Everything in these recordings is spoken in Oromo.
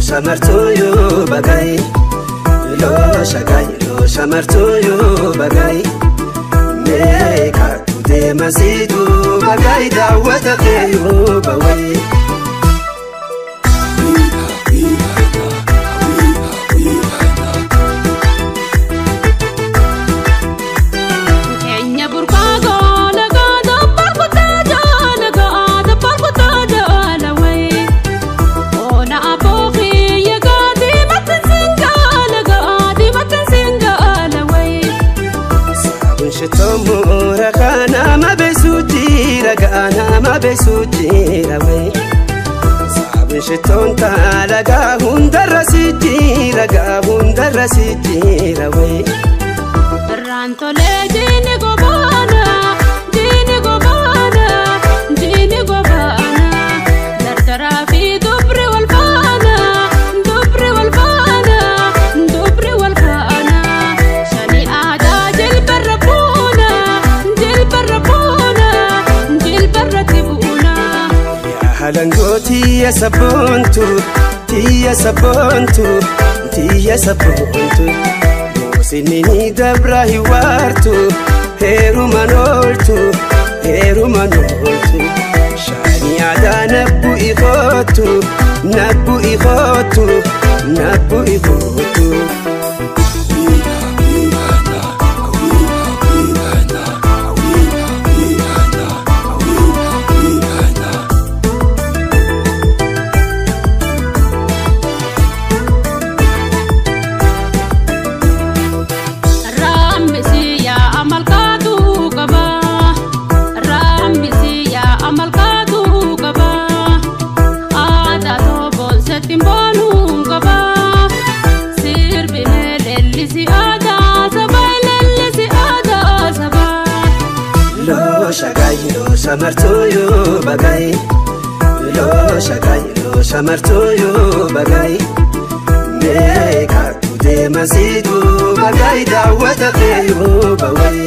Shamartuyu bagay, lo shagay, lo shamartuyu bagay. Meeqa deema siitu bagay daawwata keeyu baway. Saabun talagaa hundarra si jira gaa hundarra si jira wee. Irraan jiini gobaana jiini gobaana jiini gobaana dardaraa fi dubri wal faana dubri wal faana dubri wal faana shani aadaa jilbarra buuna jilbarra buuna jilbarra tibuuna. Halangoo tiyya sabboontu tiyya sabboontu tiyya sabboontu moosinni ni dabra hiwartu heeruman ooltu heeruman ooltu shaani aadaa nabbu ikootu nabbu ikootu nabbu ikootu. Shamartuyu bagay, lo shagay, lo shamartuyu bagay. Meeqa deema siitu bagay daawwata keeyu baway.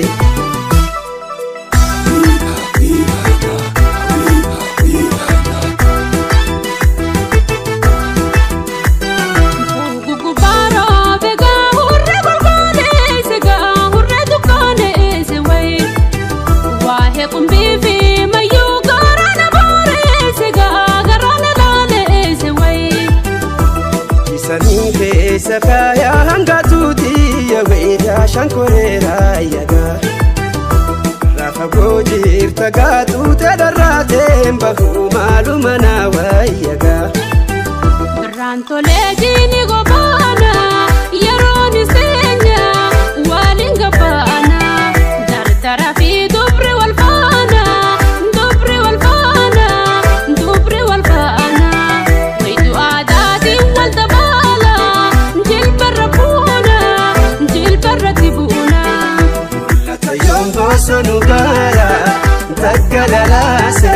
Safaya hanga tuti ya weera shankoreera yaga rafa goojirta gaatuute dharraateen bahuu maaluma naa wayyaga. Birraan tolee jiini gobaana yeroon iseenya waliin gabaana dardara fi dubri wal faana dubri wal faana dubri wal faana wayitu aadaatiin wal dabaala. Bosonu gaara daggala laase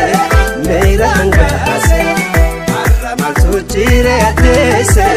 meera hangaase har'a maaltu jire addeesse